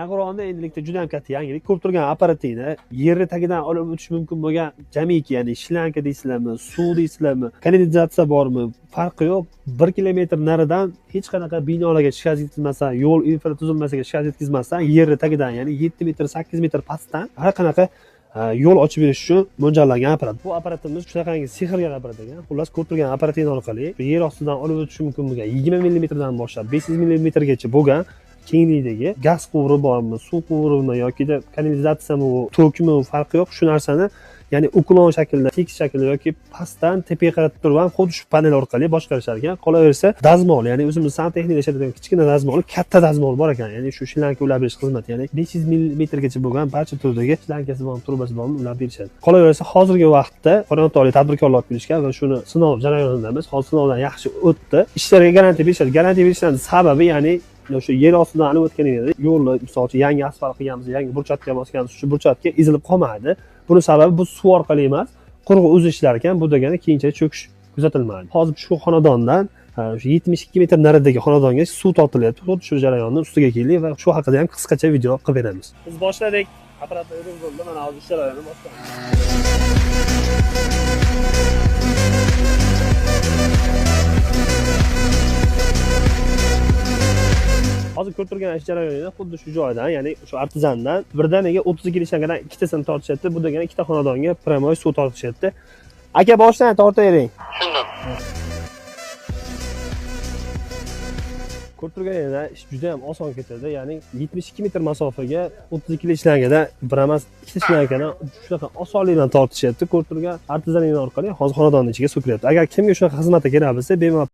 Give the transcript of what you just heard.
Yangiqo'rg'onda endilikda juda ham katta yangilik. Ko'rib turgan apparatingni yerni tagidan olib o'tish mumkin bo'lgan jamiki, ya'ni shlanka deysizlarmi, suv deysizlarmi, kanalizatsiya bormi, farqi yo'q. 1 kilometr naridan hech qanaqa binolarga shikast yetkazmasdan, yo'l infratuzilmasiga shikast yetkazmasdan yerni tagidan, ya'ni 7 metr, 8 metr pastdan har qanaqa yo'l ochib berish uchun mo'ljallangan apparat. Bu apparatimiz shunaqangi sehrgar apparat ekan. Xullas, ko'rib turgan apparating orqali yer ostidan olib o'tish mumkin bo'lgan 20 millimetrdan boshlab 500 millimetrgacha bo'lgan kenglikdagi gaz quvuri bormi, suv quvurimi yokida kanalizatsiyami, tokmi, farqi yo'q. Shu narsani, ya'ni uklon shaklida, tekis shaklda yoki pastdan tepaga qaratib turib ham xuddi shu panel orqali boshqarishar ekan. Qolaversa, dazmol, ya'ni o'zimiz santexnikada ishlatadigan kichkina dazmol, katta dazmol bor ekan. Ya'ni shu shlanka ulab berish xizmati, ya'ni 500 millimetrgacha bo'lgan barcha turdagi shlankasi bormi, trubasi bormi ulab berishadi. Qolaversa, hozirgi vaqtda Qo'rg'onto'lik tadbirkorlar olib kelishgan va shuni sinov jarayonidamiz. Hozir sinovdan yaxshi o'tdi. Ishlarga garantiya berishadi. Garantiya berishdan sababi, ya'ni o'sha yer ostidan olib o'tganingizda yo'lni, misol uchun, yangi asfalt qilganmiz, yangi burchatga bosganmiz, shu burchatga ezilib qolmaydi. Buni sababi bu suv orqali emas, quruq o'zi ishlar ekan. Bu degani keyinchalik cho'kish kuzatilmaydi. Hozir shu xonadondan o'sha 72 metr naridagi xonadonga suv tortilyapti. Xuddi shu jarayonni ustiga keldik va shu haqida ham qisqacha video qilib beramiz. Biz boshladik. Apparatlar o'zi bo'ldi. Mana hozir ish jarayoni boshlandi. Hozir ko'rib turgan ish jarayonida xuddi shu joydan, ya'ni shu artizandan birdaniga 32 shankadan ikkitasini tortishyapti. Bu degani ikkita xonadonga прямой suv tortishyapti. Aka, boshdan tortavering. Tushundim. Ko'rib turganingizda ish juda ham oson ketadi. Ya'ni 72 metr masofaga 32 shlankadan bir emas, ikkita shlankadan shunaqa osonlik bilan tortishyapti. Ko'rib turgan artizanning orqali hozir xonadonning ichiga suv kiryapti. Agar kimga shunaqa xizmati kerak bo'lsa, bemalol